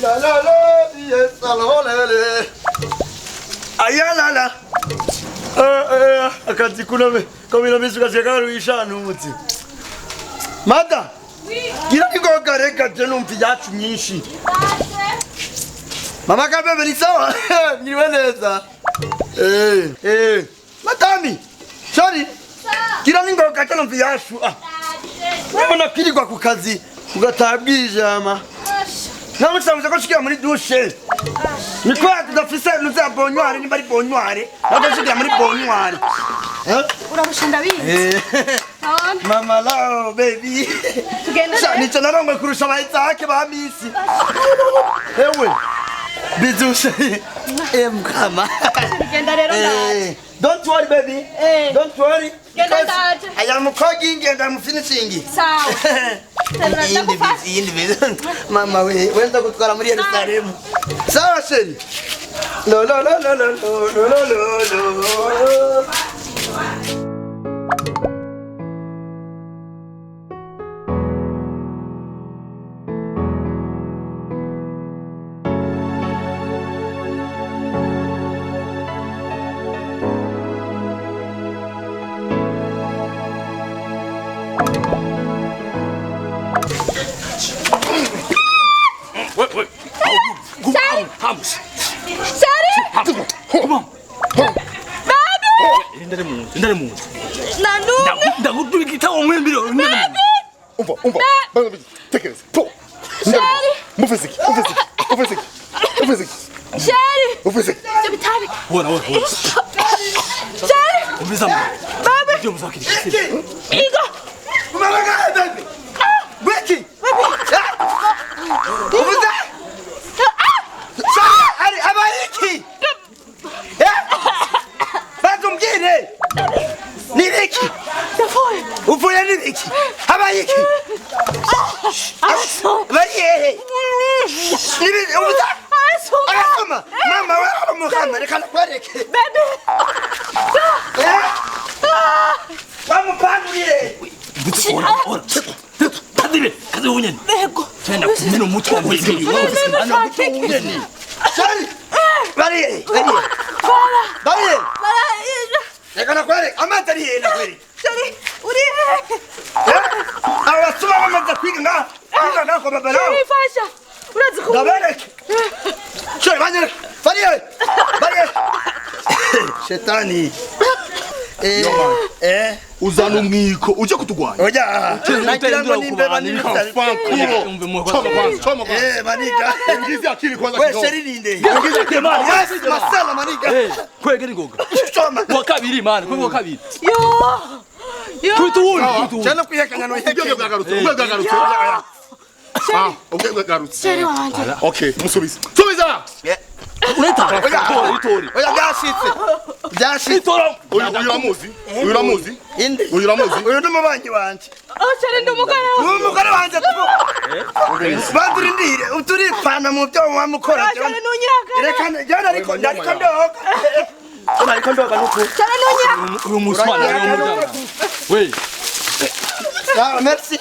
La la la, yes, alolele. Ayalala. Akazi kuname kamina misuka sekaruisha nutsi. Mada. Gira ingoga reka je numva yacu myinshi. Mama kabebe ni sawa? Mwiriwe neza. Madami. Sorry. Gira ningoga je numva yacu. Ah. Mbona kwirirwa ku kazi ugataha bwijama. Namusanze ko shigira muri douche. Niko tudafise nuza bonyoire nimba ari bonyoire. Nako muri bonyoire. Eh? Urarusha ndabizi. Mama lao baby. Tugenda. Nico narongwe kurusha abayizake ba misi. Ewe. Bizushe. Mkama. Tugenda rero ndaje. Don't worry baby. Don't worry. Genda ndaje. I am cooking and I'm finishing. Sawa. Iyindi bizi. Mama we, wenda gutwara muri Yerusalemu. Sawa sheri. Lo lo lo lo lo lo lo lo lo. Umva. Tekereza. Po. Mufeziki. Sheri. Mufeziki. Bitari. Wona. Sheri. Umbiza. Babe. Ndio muzakiri. Igo. Mama baby. Wiki. Ubuza. Ari abariki. Bazumbwire. Nibiki. Ndafuye. Uvuye nibiki. Abayiki. Bariye. Nibiki ubuza. Arasoma. Mama we aramuhana reka nakwereke. Baby. Bamupanguriye. Ora. Kadire, kadire unyene. Ego. Tena kumena umutwe wewe. Sorry. Bariye. Bariye. Reka nakwereke amazi ari hehe nakwereke. Sheri, uri hehe? Abasuma bamaze kwiga ngaha. Kwiga ngaha kwa baba nawe. Sheri fasha. Urazi ko Ndabereke. Sheri banyereke. Bariye. Bariye. Shetani. Uzana umwiko uje kutugwanya. Oya. Nagira ngo nimbe banini. Choma kwanza. Maniga. Ingiza akili kwanza We kidogo. Sheri ninde? Ingiza akili mani. Yes, Marcelo maniga. Kwege ningoga. Choma. Wa kabiri man, kwege wa kabiri. Yo. Kuituuni. Cyane kwihekanya no Ubwenge bwagarutse. Ubwenge bwagarutse. Ah, ubwenge bwagarutse. Sheri wanje. Okay, musubize. Subiza. Ureta. Itori. Oya byashitse. Byashitse. Itora. Uyu uramuzi? Uyu uramuzi? Inde. Uyu uramuzi? Uyu ni umubanyi wanje. Oh, Sheri ndi umugore wawe. Uyu mugore wanje tu. Bandurindire uturipfana mu byo wamukora. Sheri ntunyihakana. Reka njyana ariko ndariko ndoga. Ariko ndoga nuko. Sheri ntunyihakana. Uyu muswana uyu mujana. We. Ah, merci.